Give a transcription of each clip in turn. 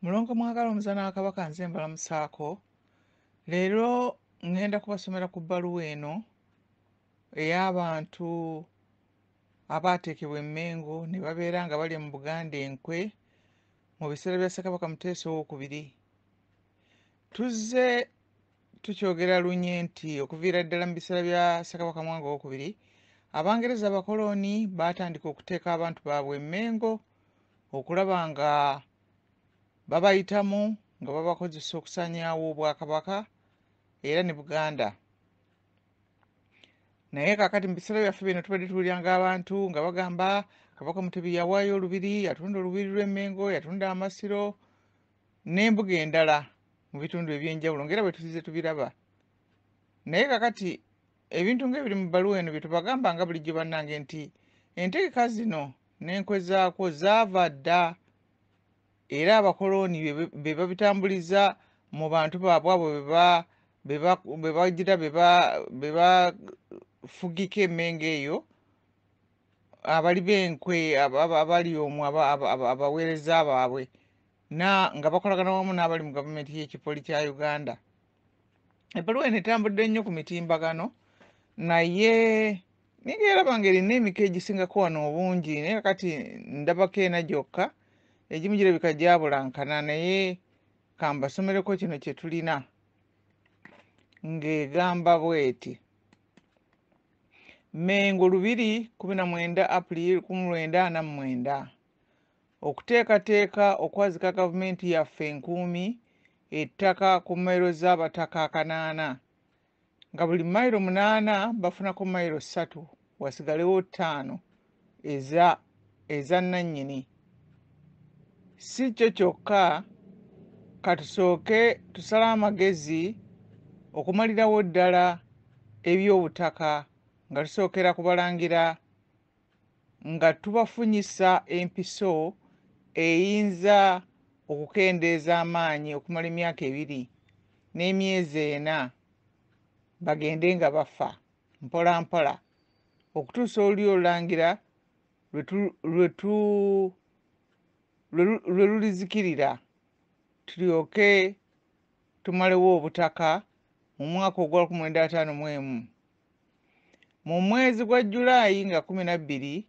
Mulongo Mwagala Omuzaana wa Kabaka nze mbalamusaako. Leero ŋŋenda kubasomera ku bbaluwa eno ey'abantu abaateekebwa e Mmengo ne babeera nga balya mu Buganda enkwe mu biseera bya Ssekabaka Muteesa Owookubiri. Tuzze tukyogera lunye nti okuviira ddala mu biseera bya Ssekabaka Mwanga Owookubiri, Abangereza abakolooni baatandika okuteeka abantu baabwe e Mmengo okulaba nga babayitamu nga babakozesa okusaanyaawo Obwakabaka era ne Buganda. Naye kaakati mu biseera byaffe bino tubadde tuwuliranga abantu nga bagamba Kabaka Mutebi yawaayo olubiri, yatunda olubiri lw'e Mmengo, yatunda amasiro n'embuga endala mu bitundu eby'enjawulo ng'era bwe tuzze tubiraba. Naye kaakati ebintu ng'ebiri mu bbaluwa eno bye tubagamba nga bulijjo bannange nti entegeka zino n'enkwe zaakwo zaava dda era abakolooni be babitambuliza mu bantu baabwe abo be bagira be bafugika emmengo eyo, abali b'enkwe abali omwo abaweereza baabwe nga bakolagana wamu n'abali mu gavumenti y'ekipoli kya Uganda. Ebbaluwa eno etambudde nnyo ku mitimbagano naye ninga eraba ng'erina emiko egisingako wano obungi, naye kati ndabako ena gyokka, egimu girabika gyabulankana, naye kambasomereko kino kye tulina ng'egamba bw'eti: Mmengo Lubiri 19 April 1949. Okuteekateeka okwazika gavumenti yaffe enkuumi ettaka ku mayiro z'abataka 800 nga buli mayiro 8 bafunako mayiro 3 wasigalewo 5 eza nnannyini. Si kyo kyokka, katusooke tusale amagezi okumalirawo ddala eby'obutaka nga tusookera kubalangira nga tubafunyisa empiso eyinza okukendeeza amaanyi okumala emyaka 2 n'emyezi 4 bagende nga bafa mpola mpola okutuusa olulyo olulangira lwe lulizikirira, tulyoke tumalewo obutaka mu mwaka ogwa 1951. Mu mwezi gwa Julayi nga 12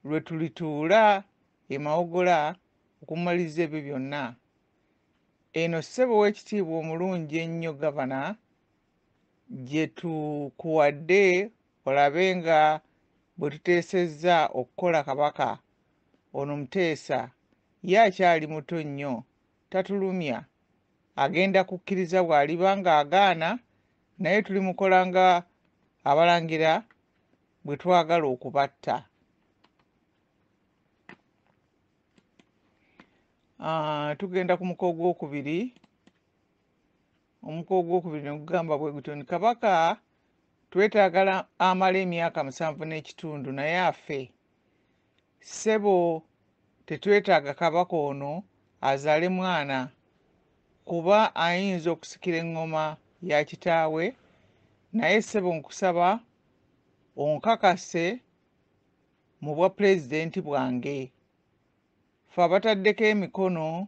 lwe tulituula e Mawogola okumaliriza ebyo byonna. Eno ssebo w'ekitiibwa omulungi ennyo gavana gye tukuwadde olabe nga bwe tuteesezza okukola Kabaka ono Muteesa, ye akyali muto nnyo tatulumya, agenda kukkiriza bw'aliba ng'agaana, naye tulimukola nga abalangira bwe twagala okubatta. Tugenda ku muko ogwokubiri. Omuko ogwokubiri ne gugamba bwe gutyo nti Kabaka twetaagala amala emyaka 7.5 naye afe. Ssebo tetwetaaga Kabaka ono azaale mwana kuba ayinza okusikira eŋŋoma ya kitaawe, naye ssebo nkusaba onkakase mu bwa pulezidenti bwange. Ffe abataddeko emikono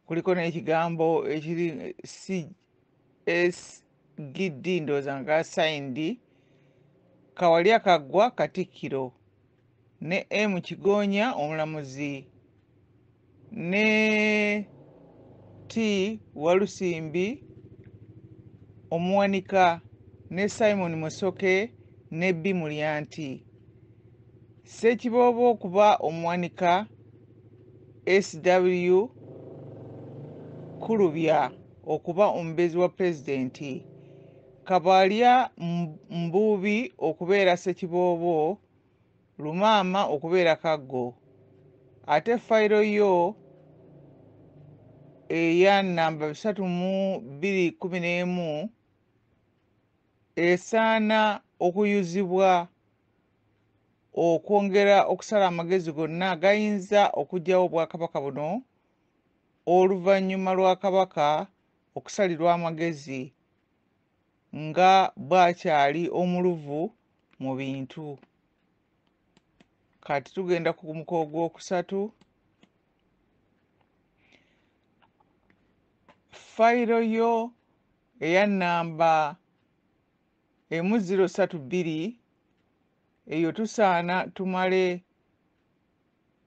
kuliko n'ekigambo ekiri CSGD ndowooza nga signed Kawalya Kaggwa Katikkiro ne M Kigonya omulamuzi ne T Walusimbi omuwanika ne Simon Musoke ne B Mulyanti. Ssekiboobo okuba omuwanika SW Kulubya okuba omubeezi wa pulezidenti, Kabalya Mbuubi okubeera Ssekiboobo, Lumaama okubeera Kaggo. Ate fayiro yo eya nnamba 3 mu 211 esaana okuyuzibwa okwongera okusala amagezi gonna agayinza okuggyawo Obwakabaka buno oluvannyuma lwa Kabaka okusalirwa amagezi nga bw'akyali omuluvu mu bintu. Kati tugenda ku muko ogwokusatu. Fayiro yo eya nnamba 1032 eyo tusaana tumale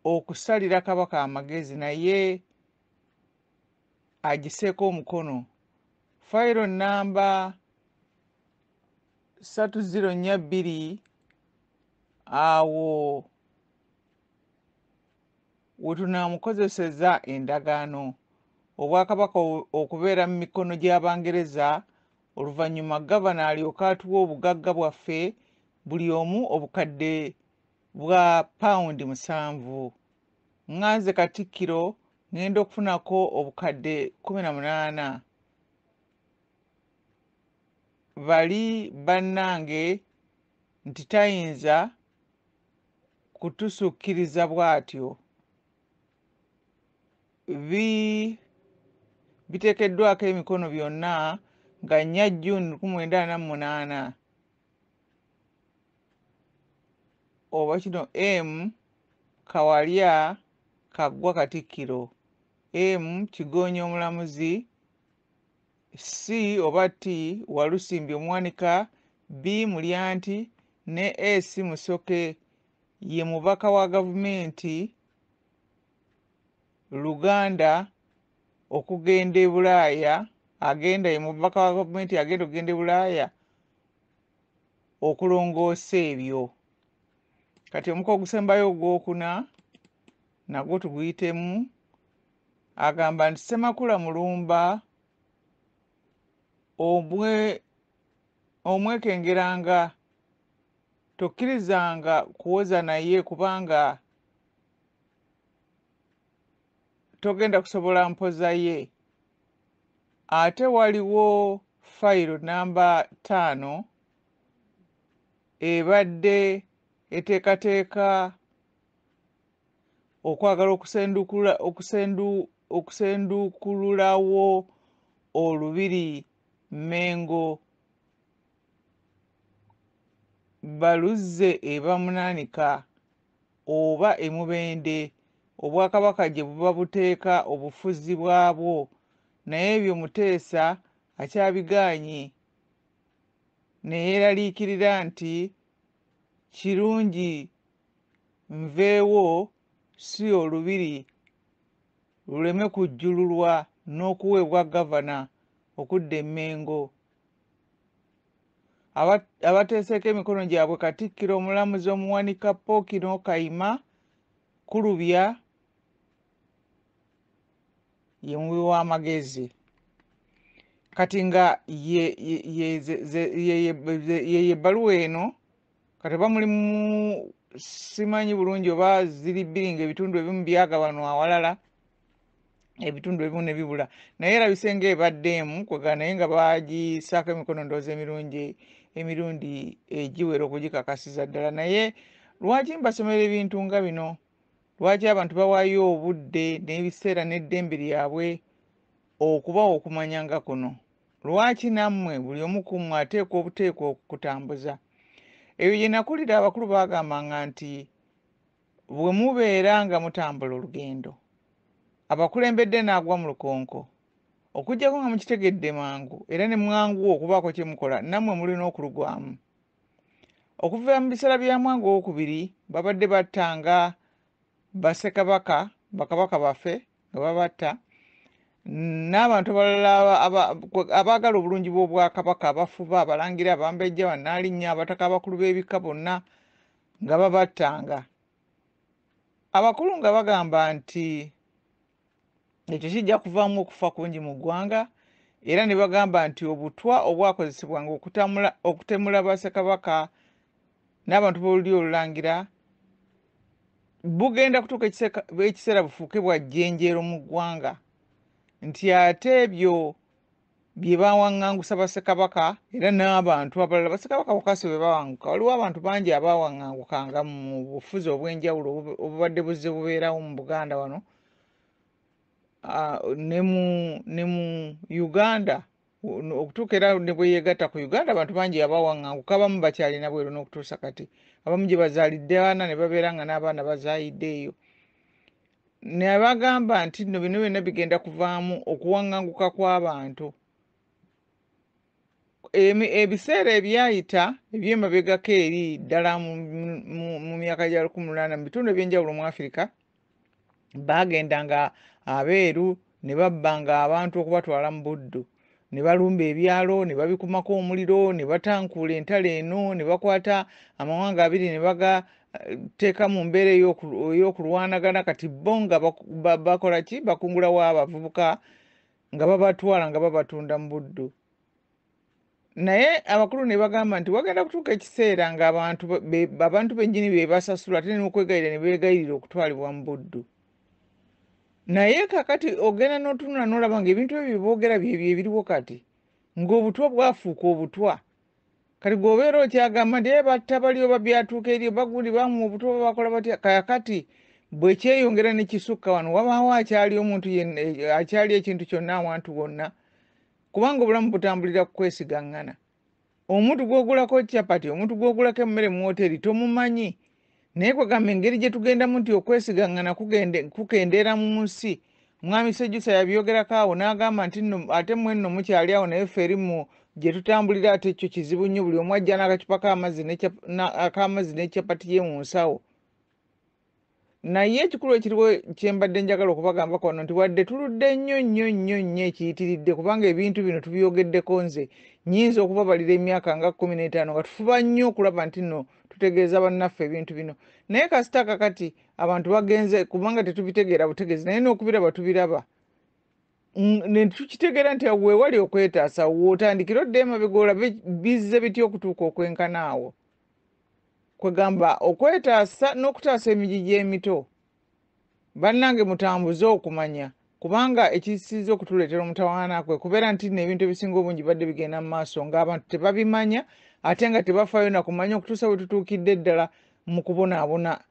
okusalira Kabaka amagezi naye agiseeko omukono. Fayiro nnamba 3042 awo we tunaamukozeseza endagaano Obwakabaka okubeera mu mikono gy'Abangereza, oluvannyuma Gavana alyoke atuwe obugagga bwaffe buli omu obukadde bwa pawundi 7. Nga nze Katikkiro ŋŋenda okufunako obukadde 18. Bali bannange nti tayinza kutusukkiriza bw'atyo. Biteekeddwako emikono byonna nga 4 June 1948. Oba kino M Kawalya Kaggwa Katikkiro, M Kigonya Omulamuzi, C oba T Walusimbi Omuwanika, B Mulyanti ne S Musoke ye mubaka wa gavumenti Luganda okugenda e Bulaaya, agenda ye mubaka wa gavumenti agenda okugenda e Bulaaya okulongoosa ebyo. Kati omuko ogusembayo ogwokuna nagwo tuguyitemu, agamba nti Ssemakula Mulumba omwekengeranga, tokkirizanga kuwoza naye kubanga togenda kusobola mpoza ye. Ate waliwo fayiro namba 5 ebadde eteekateeka okwagala okusendukululawo olubiri Mmengo baluzze eba Munaanika oba e Mubende, Obwakabaka gye buba buteeka obufuzi bwabwo, naye ebyo Muteesa akyabigaanye ne yeeraliikirira nti kirungi nveewo si olubiri luleme kujjululwa n'okuweebwa gavana okudda e Mmengo. Abateeseeko emikono gyabwe Katikkiro Omulamuzi Omuwanika Pookino Kayima Kulubya ye muwi w'amagezi. Kati nga ye ebbaluwa eno kati oba mulimu simanyi bulungi oba ziri bbiri ng'ebitundu ebimu byagabanwa awalala ebitundu ebimu ne bibula, naye erabise ng'ebadde emu kwega, naye nga bagisaako emikono ndowooza emirundi egiwera okugikakasiza ddala. Naye lwaki mbasomera ebintu nga bino? Lwaki abantu bawaayo obudde n'ebiseera n'eddembe lyabwe okubawa okumanya nga kuno? Lwaki nammwe buli omu ku mmwe ateekwa obuteekwa okukutambuza? Ebyo gye nakulira abakulu baagambanga nti bwe mubeera nga mutambula olugendo abakulembedde n'agwa mu lukonko, okuggyako nga mukitegedde mangu era ne mwanguwa okubaako kye mukola, nammwe mulina okulugwamu. Okuva mu biseera bya Mwanga Owookubiri babadde battanga bassekabaka, bakabaka baffe nga babatta, n'abantu abalala abaagala obulungi bw'Obwakabaka, abafuba, abalangira, abambejja, bannaalinnya, abataka, abakulu b'ebika bonna nga babattanga. Abakulu nga bagamba nti ekyo kijja kuvaamu okufa kungi mu ggwanga, era ne bagamba nti obutwa obwakozesebwanga okutemula bassekabaka n'abantu b'olulyo olulangira bugenda kutuuka ekiseera bufuuke bwa jjenjeero mu ggwanga, nti ate ebyo bye bawaŋŋangusa bassekabaka era n'abantu abalala. Bassekabaka bokka si bwe bawanguka, waliwo abantu bangi abawaŋŋangukanga mu bufuzi obw'enjawulo obubadde buzze bubeerawo mu Buganda wano ne mu Uganda, okutuuka era ne bwe yeegatta ku Uganda abantu bangi abawaŋŋanguka, abamu bakyalina bweru n'okutuusa kati, abamu gye bazaalidde abaana ne babeera nga n'abaana bazaayidde eyo. Ne bagamba nti nno bino byonna bigenda kuvaamu okuwaŋŋanguka kw'abantu. Ebiseera ebyayita eby'emabegako eri ddala mu myaka gya 1800 mu bitundu ebyenjawulo mu Afirika, baagendanga abeeru ne babbanga abantu okubatwala mu buddu, ne balumba ebyalo ne babikumako omuliro, ne batankuula entalo eno, ne bakwata amawanga abiri ne bagateeka mu mbeera ey'okulwanagana. Kati bo nga bakola ki? Bakungulawo abavubuka nga babatwala nga babatunda mu buddu. Naye abakulu ne bagamba nti wagenda kutuuka ekiseera nga abantu bennyini be basasula, ate n'okwegayirira ne beegayirira okutwalibwa mu buddu. Naye kakati ogenda n'otunula n'olaba ng'ebintu ebyo bye boogera byebyo ebiriwo kati, ng'obutwa bwafuuka obutwa. Kati gw'obeera okyagamba nti batta bali oba byatuuka eri oba gundi bamuwa obutwa oba bakola batya, kaakati bwe kyeyongera ne kisukka wano wabaawo akyali omuntu yenna, akyali ekintu kyonna awantu wonna, kubanga obulamu butambulira ku kwesigaŋŋana. Omuntu gw'ogulako capati, omuntu gw'ogulako emmere mu woteeri tomumanyi. Naye kwegamba engeri gye tugendamu nti okwesigaŋŋana kukendeera mu nsi. Mwami Sejjusa yabyogerako awo n'agamba nti nno ate mmwe nno mukyali awo, naye ffe eri mu gye tutambulira ate ekyo kizibu nnyo, buli omu ajja n'akacupa ak'amazzi ne capati ye mu nsawo. Naye ekikulu ekiriwo kye mbadde njagala okubagambako wano nti wadde tuludde nnyo nnyo nnyo nnyo ekiyitiridde, kubanga ebintu bino tubyogeddeko, nze nnyinza okubabalira emyaka nga 15 nga tufuba nnyo okulaba nti nno tutegeeza bannaffe ebintu bino. Naye kasita kakati abantu bagenze, kubanga tetubitegeera butegeezi, naye n'okubiraba tubiraba. Ne tukitegeera nti weewali okwetaasa, w'otandikira odda emabega olabe bizze bitya okutuuka okwenkana awo. Kwegamba okwetaasa n'okutaasa emigigi emito. Bannange mutambuze okumanya, kubanga ekisinze okutuleetera omutawaana kwe kubeera nti nno ebintu ebisinga obungi bibadde bigenda mu maaso ng'abantu tebabimanya, ate nga tebafaayo na kumanya okutuusa bwe tutuukidde ddala mu kubonaabona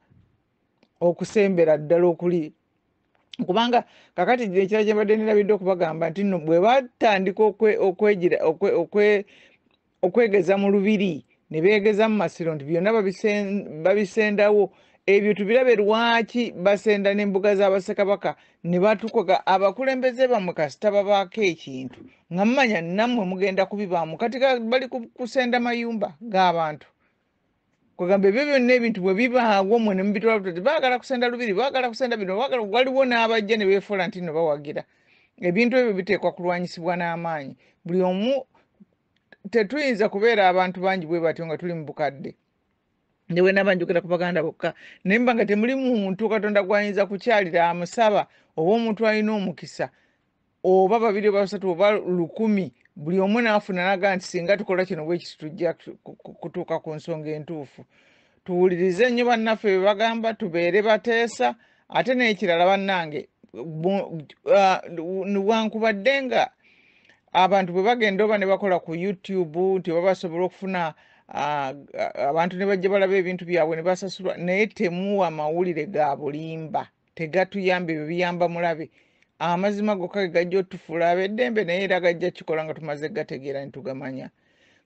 okusembera ddala okuli. Kubanga kakati ekirala kye mbadde nerabidde okubagamba nti nno bwe batandika okwegeza mu lubiri ne beegeza mu masiro nti byonna babisendawo, ebyo tubirabe lwaki basenda n'embuga z'abassekabaka ne batukoga abakulembeze bammwe kasita babaako ekintu nga mumanya nammwe mugenda kubibaamu. Kati bali kusenda mayumba g'abantu. Kwegamba ebyo byonna ebintu bwe bibaawo mmwe ne mubitwala buti baagala kusenda lubiri, baagala kusenda bino, baagala, waliwo n'abajja ne beefuula nti nno bawagira. Ebintu ebyo biteekwa kulwanyisibwa n'amaanyi. Buli omu tetuyinza kubeera abantu bangi bwe batyo nga tuli mu bukadde. Ne bwe naba njogera ku baganda bokka, naye mba nga temuli muntu Katonda gw'ayinza kukyalira amusaba, oba omuntu alina omukisa, oba babiri oba basatu oba 1000, buli omu n'afuna n'agamba nti singa tukola kino bwe kiti tujja kutuuka ku nsonga entuufu. Tuwulirize nnyo bannaffe bye bagamba, tubeere bateesa. Ate n'ekirala bannange, newankubadde nga abantu bwe bagenda oba ne bakola ku YouTube nti oba basobola okufuna abantu ne bajja balaba ebintu byabwe ne basasulwa, naye temuwa mawulire ga bulimba, tegatuyamba, ebyo biyamba mulabe. Amazima gokka ge gajja otufuula ab'eddembe, naye era gajja kikola nga tumaze gategeera ne tugamanya.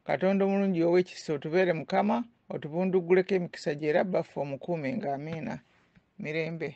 Katonda omulungi ow'ekisa otubeere Mukama, otubundugguleko emikisa gye era baffe omukuume nga amiina. Mirembe.